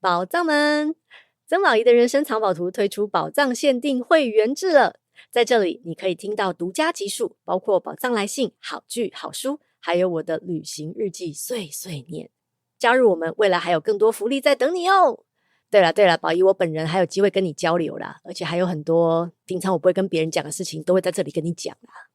寶藏們，曾寶儀的人生藏寶圖推出寶藏限定會員制了。在這裡，你可以聽到獨家集數，包括寶藏來信、好劇、好書，還有我的旅行日記碎碎念。加入我們，未來還有更多福利在等你哦。對了對了，寶儀我本人還有機會跟你交流啦，而且還有很多平常我不會跟別人講的事情，都會在這裡跟你講啦。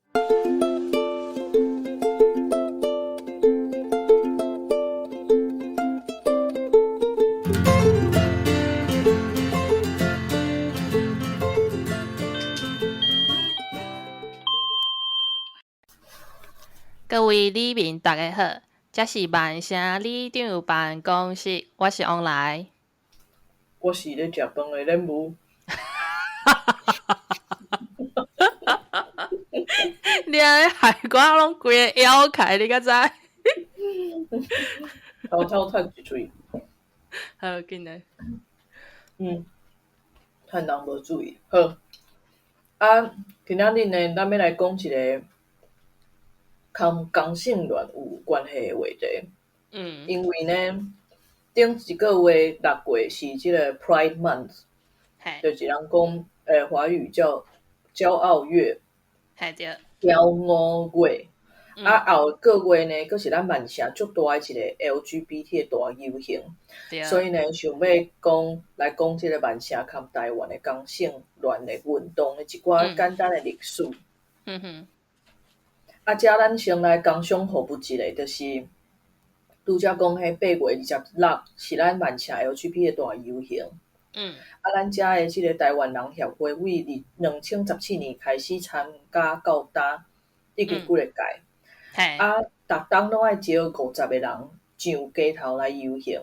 各位里民大家好，這是曼城里長辦公室，我是王來，我是咧食飯的任務。你按呢害我攏規个枵起來，你敢知？偷偷趁一喙。好，緊來。趁人無注意。好，啊，今仔日呢，咱欲來講一个佇同性戀有關係的話題。因為呢，頂一個月6月是這個 Pride Month，就是人講，華語叫驕傲月。嘿對。驕傲月。啊，後個月呢，閣是咱曼城足大的一個 LGBT 的大遊行。所以呢，想欲講來講這個曼城佮台灣的同性戀的運動的一寡簡單的歷史。啊，這咱先來工商服務一下，就是拄才講彼8月26是咱曼城 LGBT 的大遊行。啊，咱遮的這個台灣人協會為2017年開始參加到今，已經幾个屆。啊，逐冬攏愛招50個人上街頭來遊行。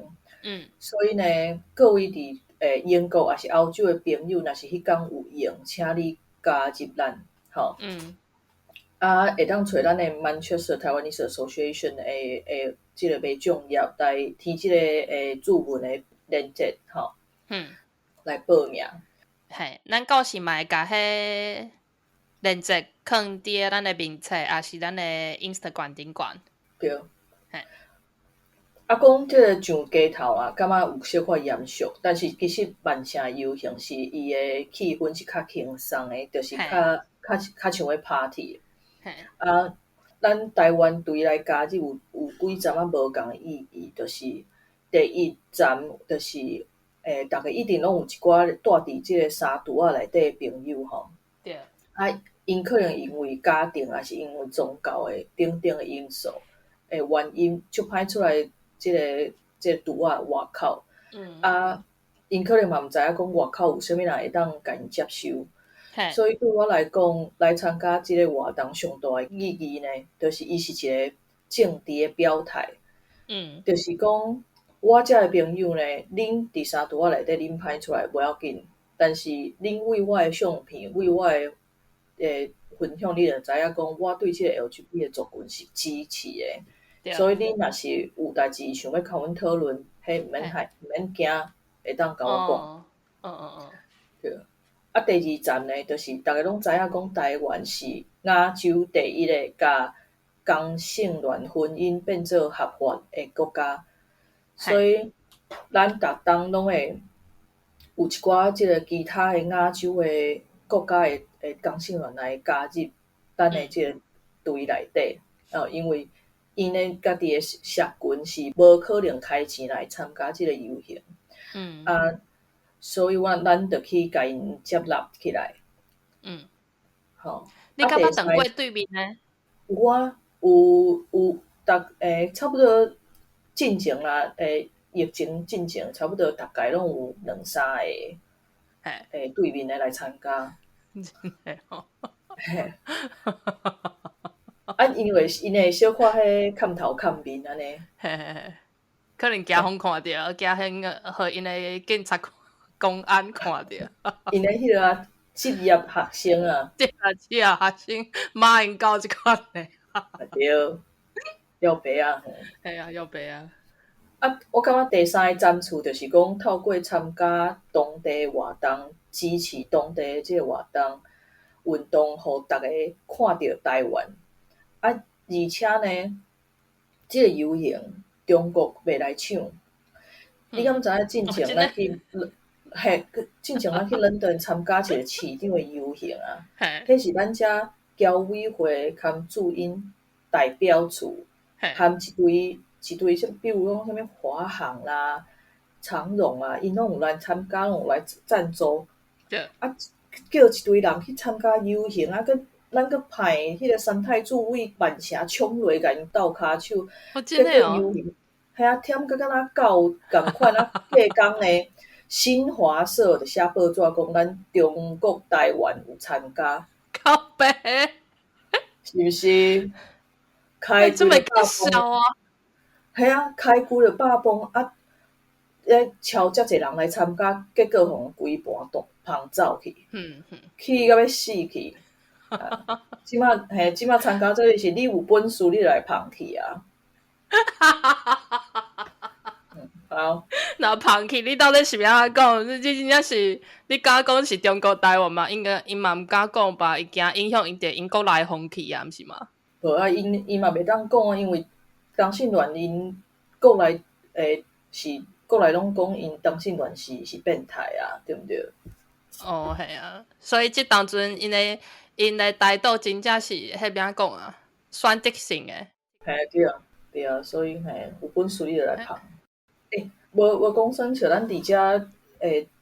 所以呢，各位佇英國抑是歐洲的朋友，若是彼工有閒，請你加入咱，吼。啊，會當揣咱的 Manchester Taiwanese Association 的這個網站頁來填這個注文的連結，吼。來報名。嘿，咱到時嘛會共彼連結囥佇咱的面冊，抑是咱的 Instagram 頂懸。對。嘿。啊，講這個上街頭啊，感覺有小可嚴肅，但是其實曼城遊行是伊的氣氛是較輕鬆的，就是較像咧 party。啊，咱台灣隊來加入有幾站仔無仝的意義，就是第一站就是，逐家一定攏有一寡住佇這個三櫥仔內底的朋友吼。啊，𪜶可能因為家庭，抑是因為宗教的等等的因素的原因，足歹出來這個櫥仔外口。啊，𪜶可能嘛毋知影講外口有啥物人會當共𪜶接受。所以對我來講，來參加這個活動上大的意義呢，就是伊是一個政治的表態。就是講，我遮的朋友呢，恁佇三櫥仔內底恁歹出來無要緊，但是恁為我的相片，為我的分享，你就知影講，我對這個 LGBT 的族群是支持的。所以恁若是有代誌想欲共阮討論，彼毋免害，毋免驚，會當共我講。對。啊，第二站呢，就是逐家攏知影講，台灣是亞洲第一個共同性戀婚姻變做合法的國家，所以咱逐冬攏會有一寡這個其他的亞洲的國家的同性戀來加入咱的這個隊內底，因為𪜶的家己的社群是無可能開錢來參加這個遊行。啊，所以咱就去共𪜶接納起來。吼。你敢捌當過對面呢？有啊，有，差不多進前啦，疫情進前，差不多逐屆攏有兩三個，對面的來參加。真的哦。嘿。啊，因為𪜶會小可彼崁頭崁面按呢。嘿嘿嘿，可能驚予看著，驚彼個予𪜶的警察公安看著。𪜶的彼個啊，職業學生啊。對啊，職業學生馬英九這款的。對，要白啊。嘿啊，要白啊。啊，我感覺第三個展處就是講透過參加當地活動，支持當地這個活動運動，予逐家看著台灣。啊，而且呢，這個遊行中國袂來搶。你敢知影進前咱去，嘿，進前咱去倫敦參加一個市長的遊行啊，彼是咱遮僑委會含駐英代表處，含一堆一堆，啥比如講啥物華航啦、長榮啊，𪜶攏有來參加，攏有來贊助。啊，叫一堆人去參加遊行啊，閣咱閣派彼個三太子為曼城衝落，共𪜶鬥跤手，結果遊行，嘿啊，忝甲敢若狗仝款啊！隔工呢，新華社就寫報紙講咱中國台灣有參加。靠北，是毋是？開這麼搞笑啊！嘿啊，開幾個百幫啊！咧超遮濟人來參加，結果予人規盤都捧走去，氣甲欲死去。這馬嘿，這馬參加這個是你有本事，你就來捧去啊！好，若捧去，你到底是欲按怎講？你這真正是你敢講是中國台灣嘛？應該𪜶嘛毋敢講吧？伊驚影響𪜶佇英國內風氣啊，毋是嗎？無啊，𪜶嘛袂當講啊，因為同性戀𪜶國內是國內攏講𪜶同性戀是變態啊，對毋對？哦，係啊，所以這當陣𪜶的態度真正是彼欲按怎講啊，選擇性的。嘿，對啊，對啊，所以嘿，有本事你就來捧。欸，無無講耍笑，咱佇遮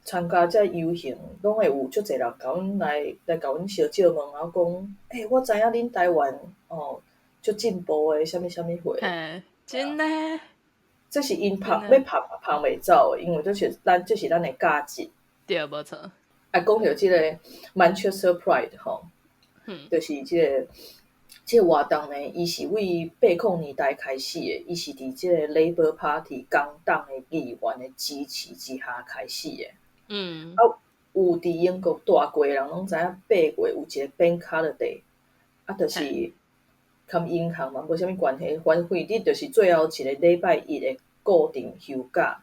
參加這遊行，攏會有足濟人共阮來共阮相借問，然後講，欸，我知影恁台灣哦，足進步的，啥物啥物貨。嘿，真的。這是𪜶捧欲捧嘛捧袂走的，因為這是咱的價值。對，無錯。啊，講著這個 Manchester Pride 吼，就是這個活動呢，伊是為80年代開始的，伊是佇這個 Labour Party 工黨的議員的支持之下開始的。啊，有佇英國蹛過的人攏知影，8月有一個 Bank Holiday，啊，就是佮銀行嘛無啥物關係，反正你就是最後一個禮拜一的固定休假。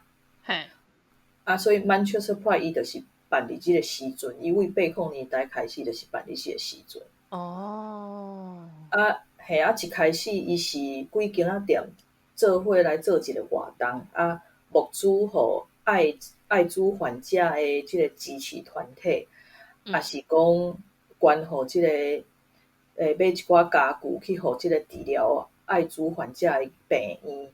啊，所以 Manchester Pride 伊就是辦佇這個時陣，伊為80年代開始就是辦佇這個時陣。啊，嘿啊，一開始伊是幾間仔店做伙來做一個活動，啊，募資予愛滋患者的這個支持團體，也是講捐予這個買一寡家具去予這個治療愛滋患者的病院。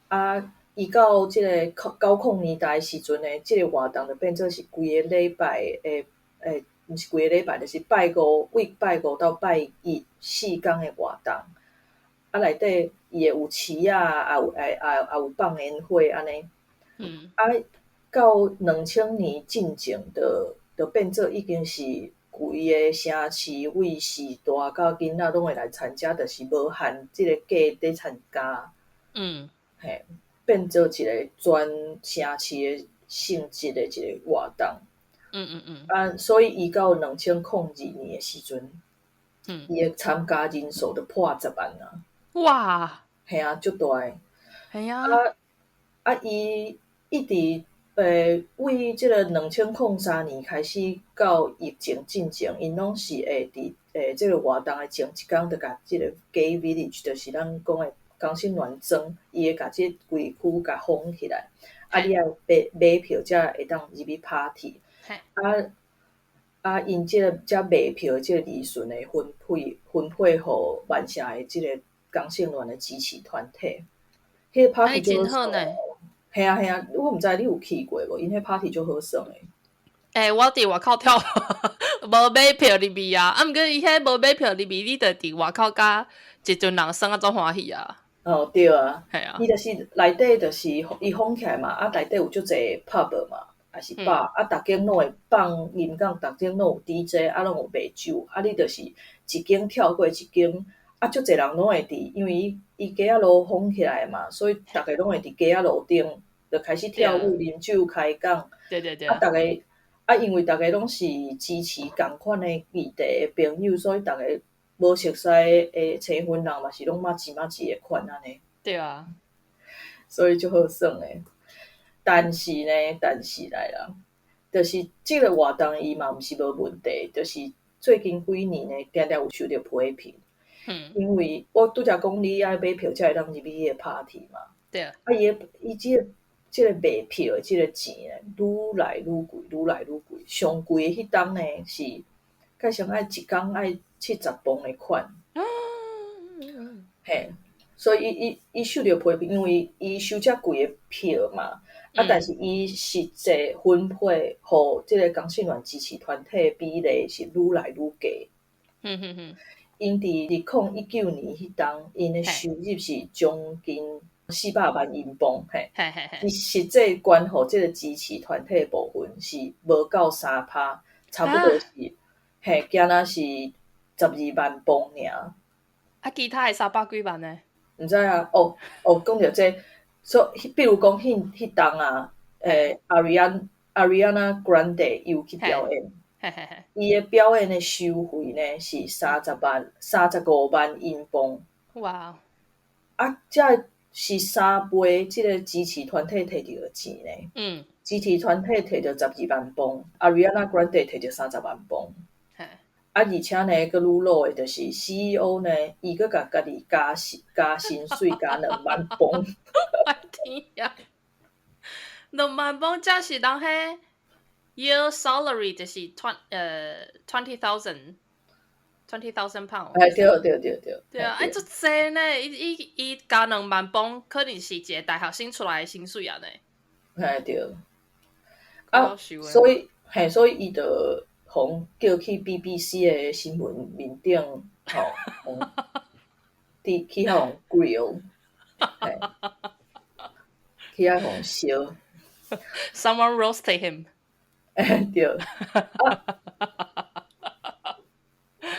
啊，伊到這個90年代的時陣呢，這個活動就變做是規個禮拜的毋是規個禮拜，就是拜五，為拜五到拜一4工的活動。啊，內底伊會有市仔，也有也有放煙火按呢。啊，到2000年進前，就變做已經是規個城市為序大到囡仔攏會來參加，就是無限這個假佇參加。嘿，變做一個全城市的性質的一個活動。啊，所以伊到2002年的時陣，伊的參加人數就破10萬啊！哇！嘿啊，足大的。嘿啊。啊，伊一直為這個2003年開始到疫情進前，𪜶攏是會佇這個活動的前一工，就共這個 Gay Village，就是咱講的同性戀莊，伊會共這規區共封起來。啊，你愛買票才會當入去 party。啊啊！𪜶這個遮賣票的這個利潤會分配予曼城的這個同性戀的支持團體。彼個 party 就真好呢。嘿啊嘿啊，我毋知你有去過無？𪜶彼 party 足好耍的。欸，我佇外口跳，無買票入去啊！啊，毋過伊彼無買票入去，你就佇外口佮一陣人耍啊，足歡喜啊！哦，對啊，嘿啊，伊就是內底就是伊封起來嘛，啊，內底有足濟 pub 嘛，抑是 bar，啊，逐間攏會放音樂，逐間攏有 DJ，啊，攏有賣酒，啊，你就是一間跳過一間，啊，足濟人攏會佇，因為伊伊街仔路封起來嘛，所以逐家攏會佇街仔路頂就開始跳舞、啉酒、開講。啊，逐家啊，因為逐家攏是支持仝款的議題的朋友，所以逐家無熟似的青雲人嘛是攏麻吉麻吉的款按呢。對啊。所以足好耍的。但是呢，但是來啦，就是這個活動伊嘛毋是無問題，就是最近幾年呢，定定有受著批評。因為我拄才講你愛買票才會當入去彼個 party 嘛。對啊。啊，伊的伊這個這个賣票的這个錢呢，愈來愈貴，愈來愈貴。上貴的彼冬呢，是蓋上愛一工愛70磅的款。嘿，所以伊受著批評，因為伊收遮貴的票嘛，啊，但是伊實際分配予這个同性戀支持團體的比例是愈來愈低。𪜶佇2019年彼冬，𪜶的收入是將近400萬英鎊，嘿，伊實際捐予這个支持團體的部分是無夠3趴，差不多是，嘿，敢若是12萬磅爾。啊，其他的300幾萬呢？毋知啊，哦哦，講著這，所以比如講，彼彼冬啊，Ariana Grande 伊有去表演，伊的表演的收費呢是30萬、35萬英鎊。哇！啊，這是3倍這个支持團體摕著的錢呢。支持團體摕著12萬磅，Ariana Grande 摕著30萬磅。啊，而且呢，閣愈老的就是 CEO 呢，伊閣共家己加薪水加2萬磅。我天呀！2萬磅這是人彼 year salary 就是 20,000 pound。哎，對對對對。對啊，哎，足濟呢！伊加2萬磅，可能是一个大學生出來的薪水啊呢。嘿對。啊，所以嘿，所以伊就予叫去 BBC 的新聞面頂，吼，佇去予 grill，嘿，去遐予燒。 Someone roasted him。哎，對。啊，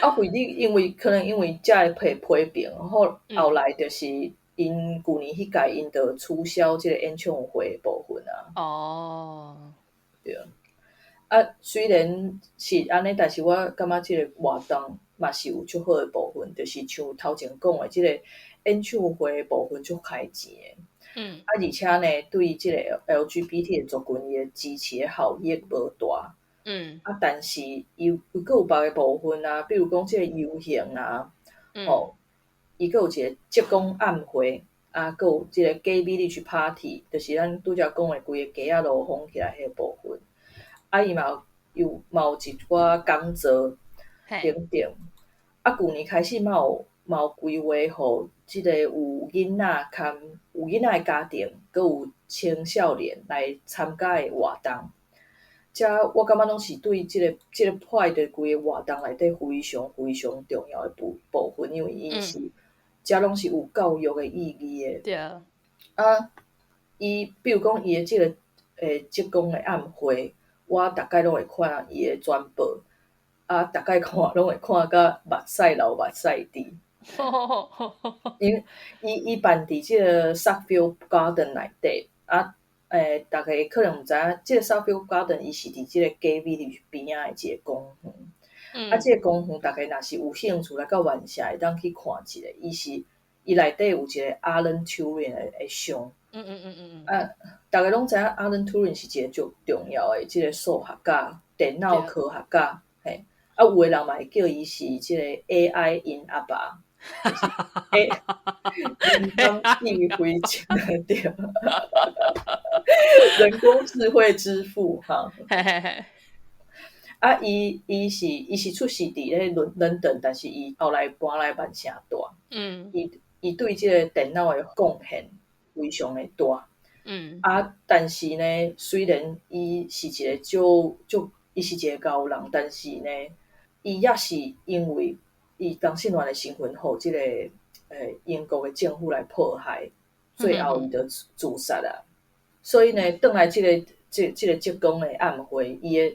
啊，為你因為可能因為這个批評，後來就是𪜶舊年彼屆𪜶就取消這个演唱會的部分啊。對。啊，雖然是按呢，但是我感覺這个活動嘛是有足好的部分，就是像頭前講的，這个演唱會的部分足開錢的。啊，而且呢，對這个 LGBT 的族群，伊的支持的效益無大。啊，但是伊有閣有別个部分啊，比如講這個遊行啊，吼，伊閣有一個職工暗會，啊，閣有這個 Gay Village Party，就是咱拄才講的規個街仔路封起來彼個部分。啊，伊嘛有嘛有一寡講座等等。啊，舊年開始嘛有規劃予這個有囡仔兼有囡仔的家庭，閣有青少年來參加的活動。這我感覺攏是對這個 Pride 的規個活動內底非常非常重要的部分，因為伊是這攏是有教育的意義的。對啊。啊，伊比如講伊的這個職工的暗會，我逐擺攏會看伊的專報，啊，逐擺看攏會看甲目屎流目屎滴。因伊辦佇這個 Sackville Garden 內底，啊，逐家可能毋知影，這個 Sackville Garden 伊是佇這個 Gay Village 邊仔的一個公園。啊，這個公園，逐家若是有興趣來到曼城，會當去看一下。伊是伊內底有一個 Alan Turing 的像。啊，逐家攏知影 Alan Turing 是一個足重要的這個數學家、電腦科學家，嘿。啊，有的人嘛會叫伊是這個 AI 𪜶阿爸。欸，人工智慧對，人工智慧之父哈。啊，伊是出世佇咧倫敦，但是伊後來搬來曼城住。伊對這個電腦的貢獻非常的大。啊，但是呢，雖然伊是一個足足，伊是一個高人，但是呢，伊也是因為伊同性戀的身份，予這個英國的政府來迫害，最後伊就自殺啦。所以呢，轉來這個職工的暗會，伊的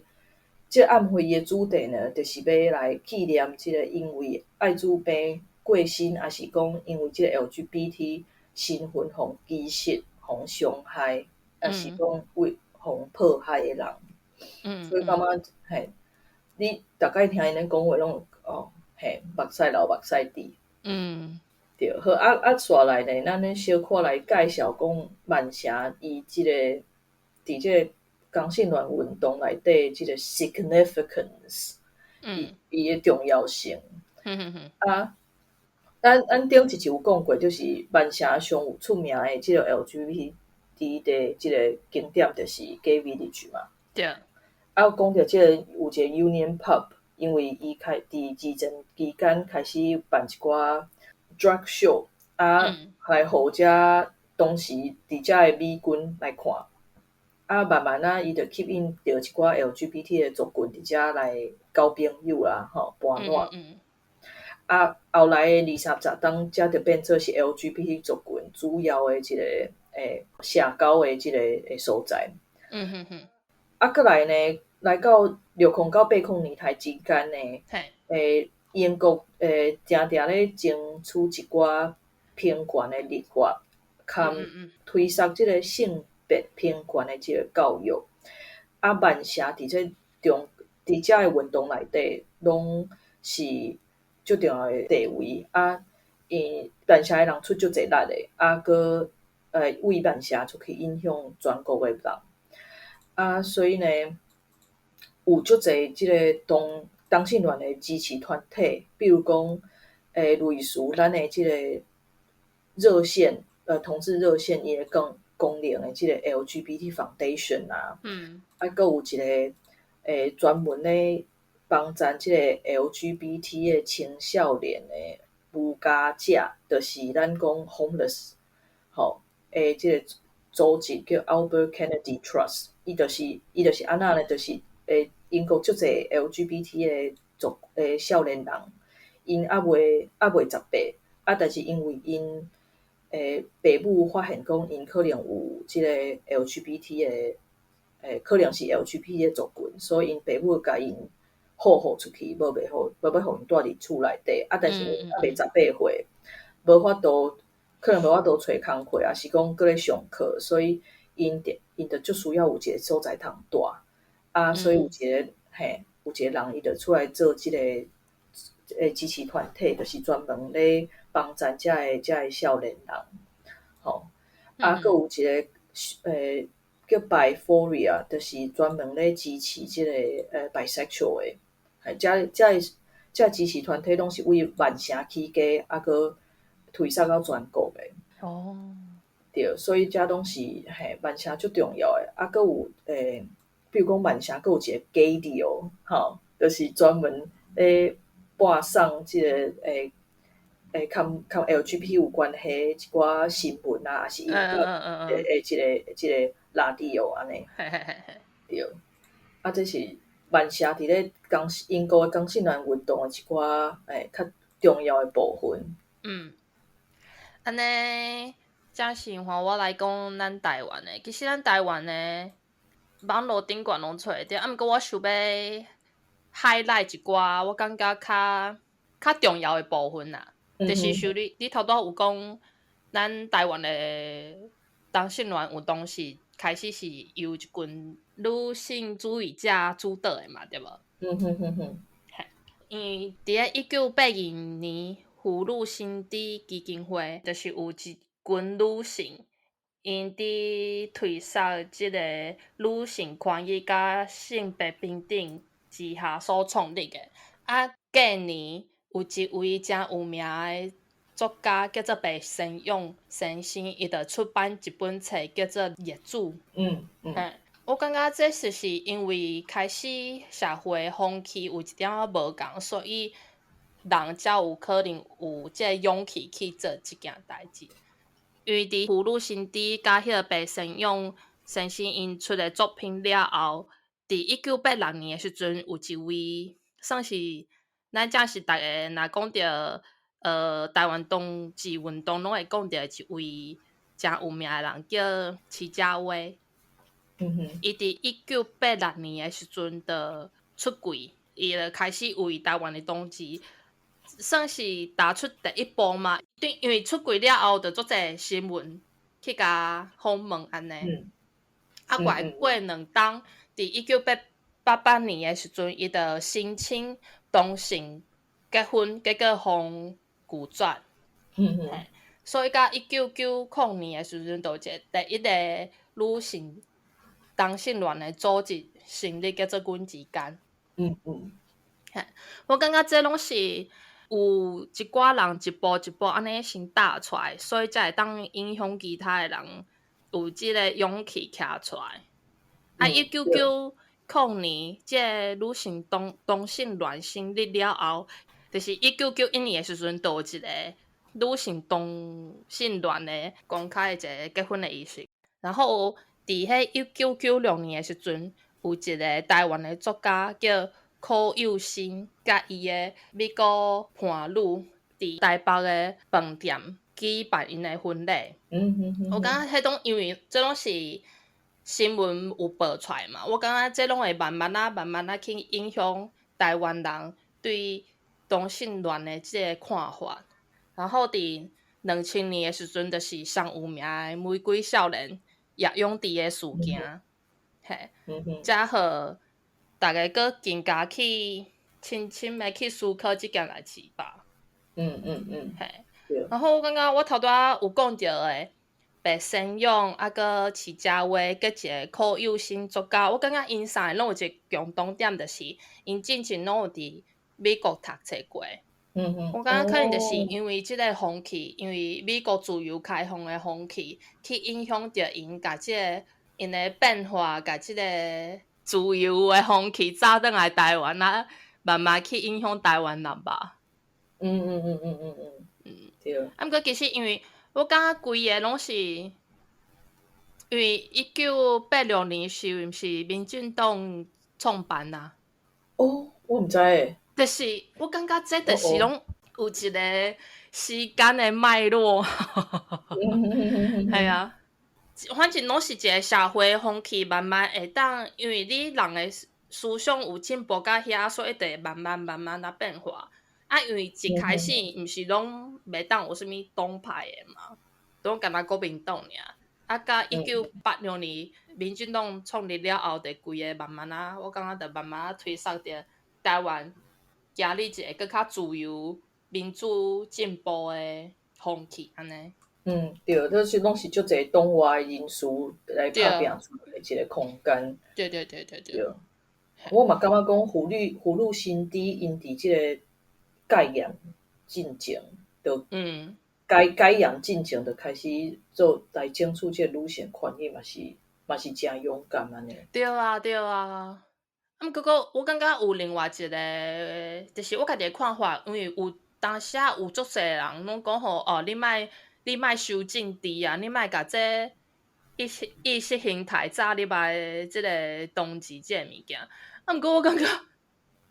這個暗會伊的主題呢，就是欲來紀念這個因為愛滋病過身，抑是講因為這個 LGBT 身份予歧視、予傷害，抑是講為予迫害的人。所以感覺嘿，你逐擺聽𪜶咧講話，攏哦嘿，目屎流目屎滴。對，好啊啊，紲來呢，咱咧小可來介紹講曼城伊這個佇這個同性戀運動內底這個 significance，伊的重要性。啊，咱頂一集有講過，就是曼城上有出名的這個 LGBT LGBT 的這个景點就是 Gay Village 嘛。對。啊，講著這个有一个 Union Pub，因為伊開佇二戰期間開始辦一寡 drag show，啊，來予遮當時佇遮的美軍來看。啊，慢慢仔，伊就吸引著一寡 LGBT 的族群佇遮來交朋友啦，吼，伴樂。啊，後來的二三十冬，遮就變做是 LGBT 族群主要的一个社交的這个所在。啊，閣來呢，來到60到80年代之間呢，英國定定咧爭取一寡平權的立法，含推捒這个性別平權的這个教育。啊，曼城佇這中，佇遮的運動內底，攏是足重要的地位。啊，因曼城的人出足濟力的，啊，閣為曼城出去影響全國的人。啊，所以呢，有足濟這个同性戀的支持團體，比如講，類似咱的這个熱線，同志熱線，伊的功能的這个 LGBT Foundation 啊，啊，閣有一个專門咧幫贊這个 LGBT 的青少年的無家者，就是咱講 homeless，吼，這个組織叫 Albert Kennedy Trust，伊就是按怎呢？就是英國足濟 LGBT 的族少年人，𪜶猶未18，啊，但是因為𪜶爸母發現講𪜶可能有這个 LGBT 的，可能是 LGBT 的族群，所以𪜶爸母共𪜶保護出去，無欲予𪜶蹛佇厝內底，啊，但是猶未18歲，無法度，可能無法度揣工課，抑是講閣咧上課，所以𪜶就足需要有一个所在通蹛，啊，所以有一个有一个人伊就出來做這个支持團體，就是專門咧幫贊遮个少年人，吼，啊，閣有一个叫 Biphoria，就是專門咧支持這个bisexual 的，遮支持團體攏是為曼城起家，啊，閣推捒到全國的。對，所以遮攏是曼城足重要的，啊，閣有比如講曼城閣有一个 Gaydio，吼，就是專門咧播送這个佮 LGBT 有關係一寡新聞啊，抑是音樂的這个 radio 按呢。對，啊，這是曼城佇咧英國的同性戀運動的一寡較重要的部分。嗯，按呢，這是換我來講咱台灣的，其實咱台灣的網路頂懸攏揣會著，啊，毋過我想欲 highlight 一寡我感覺較重要的部分啦，就是像你頭拄有講，咱台灣的同性戀運動是開始是由一群女性主義者主導的嘛，對無？嗯哼哼哼。嘿，因為佇咧1982年，婦女新知基金會就是有一群女性，𪜶佇推捒這个女性權益佮性別平等之下所創立的。啊，隔年有一位誠有名的作家叫做白先勇先生，伊就出版一本冊叫做《孽子》。嘿，我感覺這就是因為開始社會風氣有一點仔無仝，所以人才有可能有這个勇氣去做這件代誌。因為佇婦女新知佮彼个白先勇先生𪜶出的作品了後，佇1986年的時陣，有一位算是咱這是逐个若講著台灣同志運動，攏會講著一位誠有名的人，叫徐家威。伊佇1986年的時陣就出櫃，伊就開始為台灣的同志算是踏出第一步嘛。對，因為出櫃了後，就足濟新聞去共訪問按呢。啊，過2冬，佇1988年的時陣，伊就申請同性結婚，結果予拒絕。所以到1990年的時陣，就有一個第一個女性同性戀的組織成立，叫做阮之間。嘿，我感覺這攏是有一寡人一步一步按呢先踏出來，所以才會當影響其他的人。有這个勇氣徛出來。啊，1990年，這个女性同性戀成立了後，就是1991年的時陣，就有一个女性同性戀的公開的一个結婚的儀式。然後，佇彼1996年的時陣，有一个台灣的作家叫柯又新，佮伊的美國伴侶佇台北的飯店舉辦𪜶的婚禮。我感覺彼種因為這攏是新聞有報出來嘛，我感覺這攏會慢慢仔、慢慢仔去影響台灣人對同性戀的這个看法。然後佇2000年的時陣，就是上有名的玫瑰少年葉永鋕的事件，嘿，才予逐家閣更加去深深的去思考這件代誌吧。嘿，然後我感覺我頭拄仔有講著的白先勇，啊，閣徐家威，閣一個柯又新作家，我感覺𪜶三个攏有一个共同點，就是𪜶進前攏有佇美國讀冊過。我感覺可能就是因為這個風氣，因為美國自由開放的風氣，去影響著𪜶，共這个𪜶的變化，共這个自由的風氣走轉來台灣啊，慢慢去影響台灣人吧。對。啊，毋過其實因為我感覺規个攏是，因為1986年是毋是民進黨創辦啊？哦，我毋知欸。就是我感覺這就是攏有一個時間的脈絡。係啊，反正攏是一個社會風氣慢慢會當，因為你人的思想有進步到遐，所以就會慢慢慢慢仔變化。啊，因為一開始毋是攏袂當有啥物黨派的嘛，攏干焦國民黨爾。啊，到1986年民進黨創立了後，就規個慢慢仔，我感覺就慢慢仔推捒著台灣行入一个閣較自由、民主、進步的風氣，按呢。嗯，對，這是攏是足濟黨外人士來拍拚出來的一个空間。對。我嘛感覺講婦女新知𪜶佇這个戒嚴進前，就解嚴進前就開始做來爭取這个女性權益，嘛是誠勇敢按呢。對啊，對啊。啊，毋過閣我感覺有另外一个，就是我家己的看法，因為有當時仔有足濟人攏講吼，哦，你莫傷政治啊，你莫共這意識形態走入來這个同志這个物件。啊，毋過我感覺，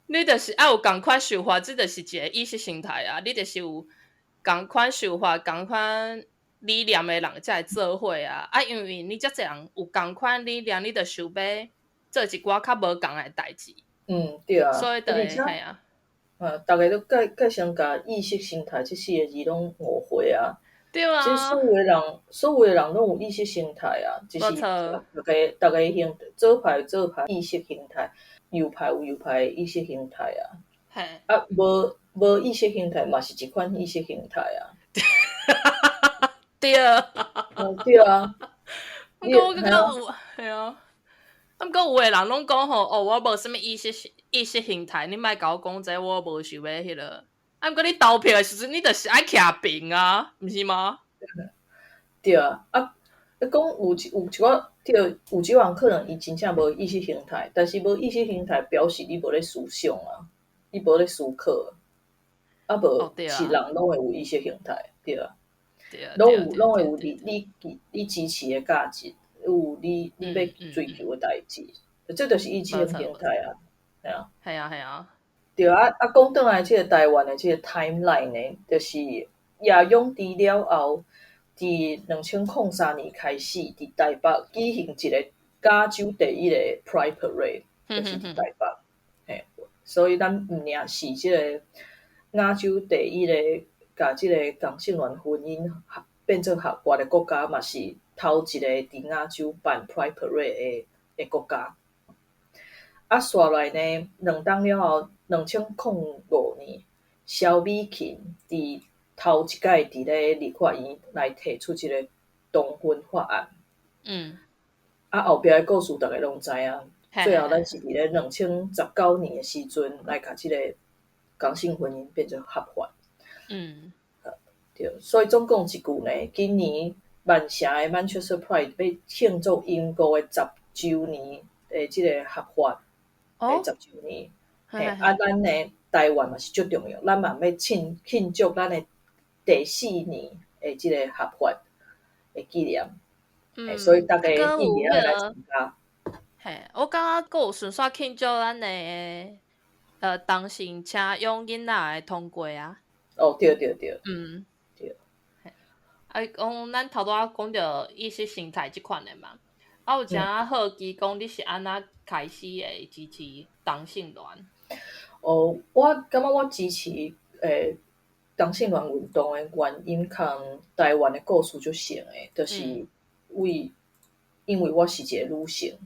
你就是愛有仝款想法，這就是一个意識形態啊！你就是有仝款想法、仝款理念的人才會做伙啊！啊，因為你遮濟人有仝款理念，你就想欲做一寡較無仝的代誌。嗯，對啊。所以就會係啊。啊，逐家都蓋蓋先共意識形態這四个字攏誤會啊。對啊。這所有的人，所有的人攏有意識形態啊，只是逐家形左派左派意識形態，右派有右派的意識形態啊。啊，無意識形態嘛是一款意識形態啊。對。對啊。毋過我感覺有，係啊。啊，毋過有的人攏講吼，哦，我無啥物意識形態，你莫共我講這個，我無想欲彼个。啊，毋過你投票的時陣，你就是愛徛平啊，毋是嗎？對啊，啊，你講有一寡對，有一人可能伊真正無意識形態，但是無意識形態表示你無咧思想啊，你無咧思考，啊無是人攏會有意識形態，對啊，攏會有你支持的價值，有你欲追求的代誌，這就是意識形態啊，係啊，係啊，係啊。對啊，啊，講轉來這个台灣的這个 timeline 呢，就是葉永鋕了後，佇2003年開始，佇台北舉行一个亞洲第一个 Pride Parade，就是佇台北，嘿，所以咱毋爾是這个亞洲第一个共這个同性戀婚姻變做合法的國家，嘛是頭一个佇亞洲辦 Pride Parade 的國家。啊，紲來呢，2冬了後，2005年，蕭美琴佇頭一擺佇咧立法院來提出這个同婚法案。啊，後壁的故事逐家攏知影。最後，咱是佇咧2019年的時陣來共這个同性婚姻變做合法。對，所以總共一句呢，今年曼城的 Manchester Pride 欲慶祝英國的十週年的這个合法的十週年。嘿，啊，咱呢台灣嘛是足重要，咱嘛欲慶祝咱的第四年的這个合法的紀念。嗯，所以大家一定要來參加。嘿，我感覺閣有順紲慶祝咱的同性請養囡仔的通過啊。哦，對對對。對。啊，講咱頭拄仔講著意識形態這款的嘛，啊，有誠好奇講你是按怎開始會支持同性戀？哦，我感覺我支持同性戀運動的原因，佇台灣的故事足像的，就是因為我是一个女性。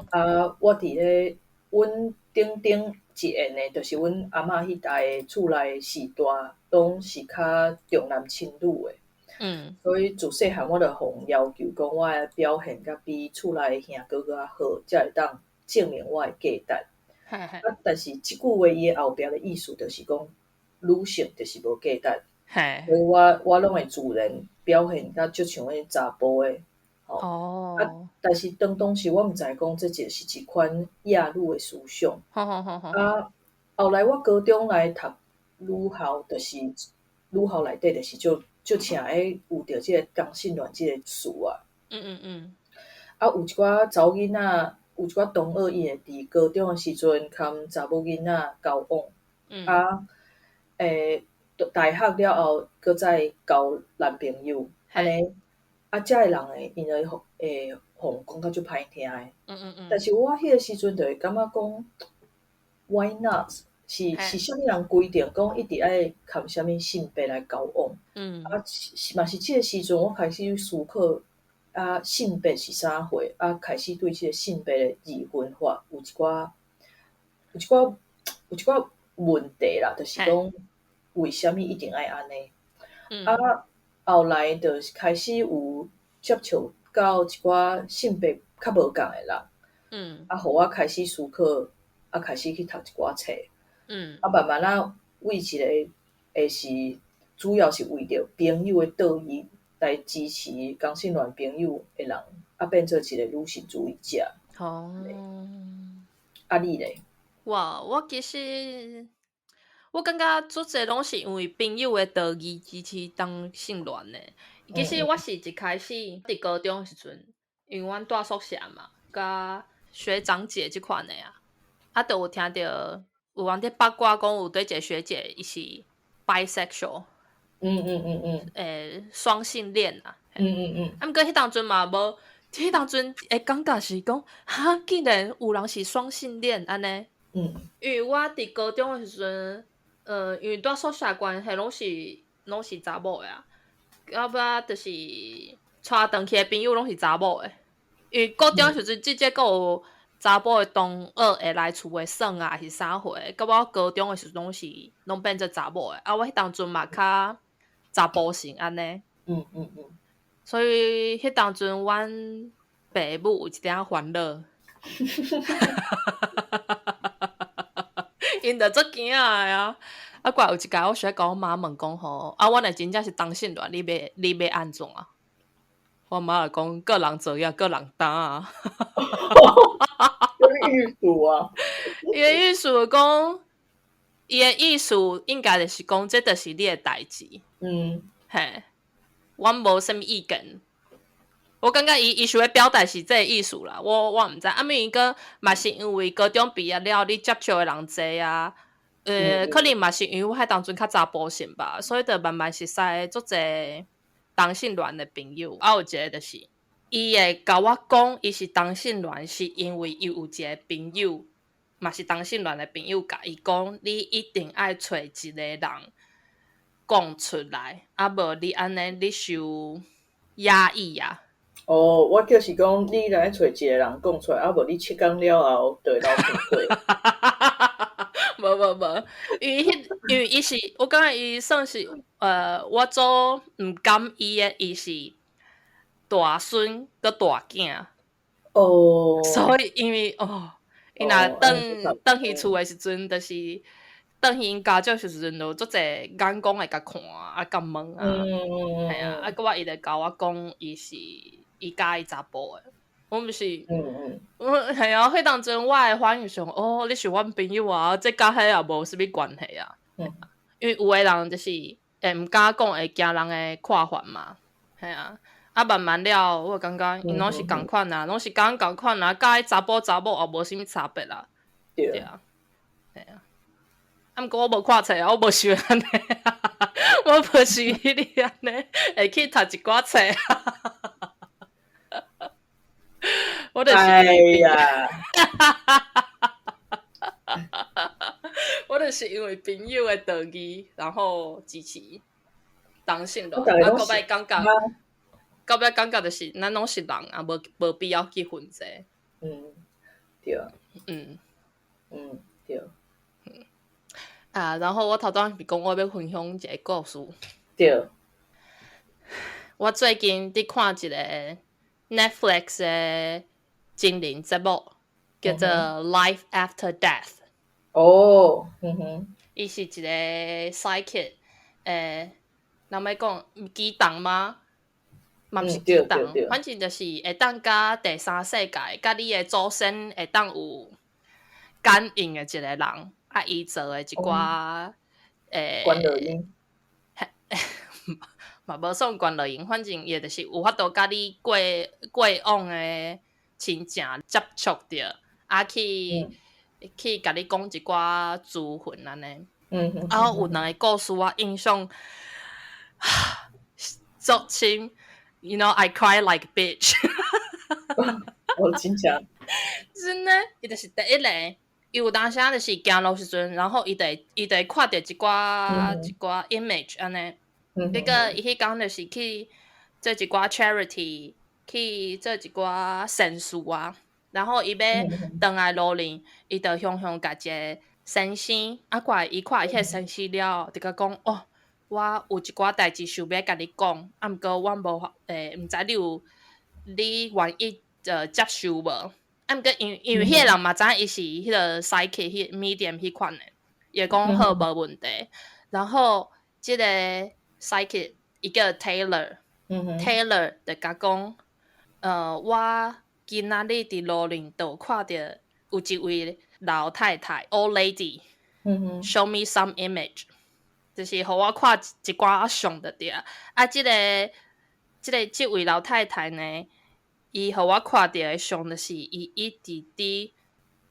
啊，我佇咧阮頂頂一緣的，就是阮阿嬤彼代的厝內序大，攏是較重男輕女的。所以自細漢我就予人要求講，我愛表現甲比厝內的兄哥閣較好，才會當證明我的價值。啊，但是這句話伊的後壁的意思就是講，女性就是無價值。所以我攏會自然表現甲足像彼查埔的。啊，但是當時我毋知講這就是一款厭女的思想。啊，後來我高中來讀女校，就是女校內底就是足足請會有著這个同性戀這个詞啊。啊，有一寡查某囡仔，有一寡同學，伊會佇高中的時陣佮查某囡仔交往。啊，大學了後，閣再交男朋友，按呢，啊，遮的人會𪜶會予人講甲足歹聽的。但是我彼个時陣就會感覺講，Why not？是啥物人規定講一定愛佮啥物性別來交往？啊，是嘛是這个時陣，我開始思考啊，性別是啥貨？啊，開始對這个性別的二分法有一寡問題啦，就是講為啥物一定愛按呢？啊，後來就是開始有接觸到一寡性別較無仝的人，啊，予我開始思考，啊，開始去讀一寡冊。啊，慢慢仔為一个會是主要是為著朋友的道義來支持同性戀朋友的人，啊，變做一个女性主義者。啊，你咧？我其實我感覺足濟攏是因為朋友的道義支持同性戀的。其實我是一開始佇高中的時陣，因為阮住宿舍嘛，佮學長姐這款的啊，啊，就有聽著有人佇八卦講有對一个學姐伊是 bisexual，雙性戀啊。啊，毋過彼當陣嘛無，彼當陣會感覺是講，哈，竟然有人是雙性戀按呢？因為我佇高中的時陣，因為住宿舍關係，攏是查某的啊，到尾就是帶轉去的朋友攏是查某的，因為高中的時陣，至少閣有查埔的同學會來厝的耍啊，還是啥貨的。到我高中的時陣，攏變做查某的。啊，我彼當陣嘛較查埔性按呢。所以彼當陣，阮爸母有一點仔煩惱。𪜶就足驚的啊！啊，閣有一工，我想欲共我媽問講吼，啊，我若真正是同性戀，你欲按怎？我媽就講，各人做業，各人擔啊。啥物意思啊？伊的意思講，伊的意思應該就是講，這就是你的代誌。嘿，阮無啥物意見。我感覺伊想欲表達是這个意思啦，我毋知。啊，毋過嘛是因為高中畢業了，你接觸的人濟啊，可能嘛是因為我彼當陣較查埔性吧，所以就慢慢熟似足濟同性戀的朋友。啊，有一个就是，伊會共我講，伊是同性戀，是因為伊有一个朋友，嘛是同性戀的朋友，共伊講，你一定愛揣一个人講出來，啊無你按呢，你受壓抑啊。哦，我就是講，你來揣一个人講出來，啊無你7工了後就會流鼻血。無無無，因為伊是，我感覺伊算是，我做毋甘伊的，伊是大孫閣大囝。所以因為哦，伊若轉轉去厝的時陣，就是轉去𪜶家長時陣，就足濟眼光會共看啊，共問啊，係啊，啊，閣我伊就共我講，伊是伊佮意查埔的，我毋是，我係啊，彼當陣我的反應想，哦，你是阮朋友啊，這佮彼也無啥物關係啊，因為有的人就是會毋敢講，會驚人的看法嘛，係啊，啊慢慢了，我感覺𪜶攏是仝款啊，攏是仝仝款啊，佮彼查埔查某也無啥物差別啦，對啊，係啊。啊，毋過我無看冊啊，我無想按呢，我無想你按呢，會去讀一寡冊。我就是哎呀，我就是因為朋友的道義，然後支持同性戀。啊，到尾感覺，到尾感覺就是咱攏是人啊，無必要去分這。嗯，對。嗯。嗯，對。啊，然後我頭拄是講我欲分享一個故事。對。我最近佇看一個 Netflix 的真人節目，叫做《Life After Death》。哦，嗯哼。伊是一個 psychic，人欲講乩童嗎？嘛毋是乩童，反正就是會當佮第三世界，佮你的祖先會當有感應的一個人。啊！伊做的一寡觀落陰，嘛無算觀落陰，反正伊就是有法度佮你過往的親情接觸著，啊去去共你講一寡資訊按呢。啊，有兩个故事我印象足深，You know I cry like bitch。我真正真的，伊就是第一個。伊有當時仔就是行路時陣，然後伊就會看著一寡 image 按呢。結果伊彼工就是去做一寡 charity，去做一寡善事啊。然後伊欲轉來路裡，伊就雄雄共一个先生，啊，過來伊看彼个先生了後，就共講哦，我有一寡代誌想欲共你講，啊，毋過我無法，毋知你有你願意接受無？啊，毋過因為彼個人嘛知影伊是彼个 psychic 彼 medium 彼款的，伊會講好無問題。然後這个 psychic 伊叫 Taylor，Taylor 就共講，我今仔日佇路頂就看著有一位老太太 old lady，show me some image，就是予我看一寡相就對啊。啊，這個這位老太太呢？伊予我看著的相，就是伊一直佇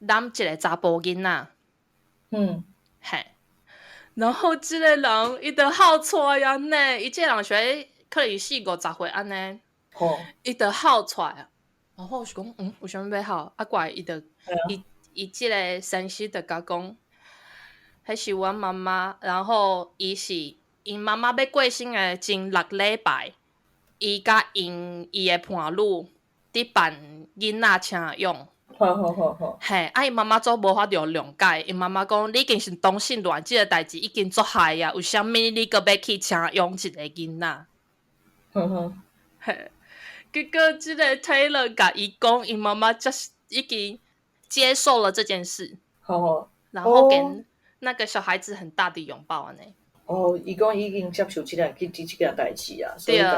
攬一个查埔囡仔。嘿。然後這个人伊就哭出來按呢，伊這个人是咧可能四五十歲按呢，伊就哭出來。然後我是講，為啥物欲哭？啊，過來伊就伊這个先生就共講，彼是阮媽媽，然後伊是𪜶媽媽欲過身的前6禮拜，伊佮伊的伴侶佇辦囡仔請養。嘿，啊，𪜶媽媽足無法度諒解，𪜶媽媽講，你已經是同性戀，這个代誌已經足害啊，為啥物你閣欲去請養一个囡仔？嘿，結果這个 Taylor 共伊講，𪜶媽媽就是已經接受了這件事。然後給那個小孩子很大的擁抱按呢。哦，伊講已經接受這件代誌啊，所以對，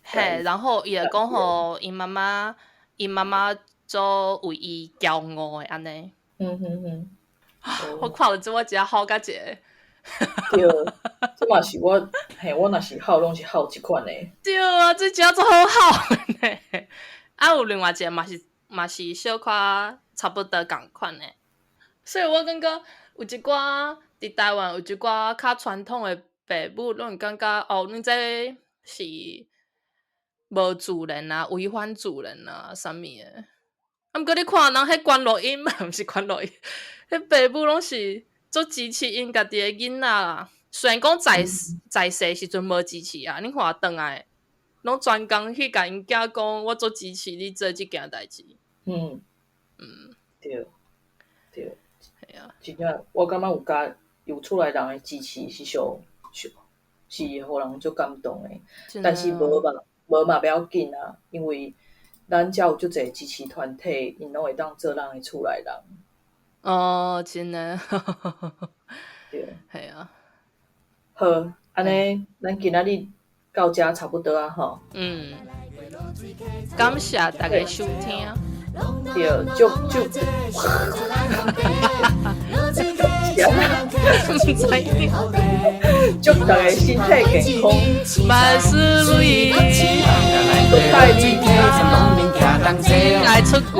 嘿，然後伊就講吼，𪜶媽媽足為伊驕傲的按呢。我看了這我真哭甲一个。對，這嘛是我，嘿，我若是哭，攏是哭這款的。對啊，這真足好哭的呢。啊，有另外一个嘛是小可差不多仝款的，所以我感覺有一寡佇台灣有一寡較傳統的爸母，攏會感覺哦，恁這是無自然啊，違反自然啊，啥物的。啊，毋過你看人彼觀落陰嘛，毋是觀落陰，彼爸母攏是足支持𪜶家己的囡仔啦。雖然講在世時陣無支持啊，你看轉來，攏專工去共𪜶囝講，我足支持你做這件代誌。對，對。係啊。真正，我感覺有家有厝內人的支持是上上是予人足感動的。但是無嘛，無嘛袂要緊啊，因為咱遮有足濟支持團體，𪜶攏會當做咱的厝內人。哦，真的。對。係啊。好，按呢，咱今仔日到遮差不多啊，吼。嗯。感謝大家收聽。對，祝祝。毋知影。祝大家身體健康，萬事如意。愛你。愛出軌。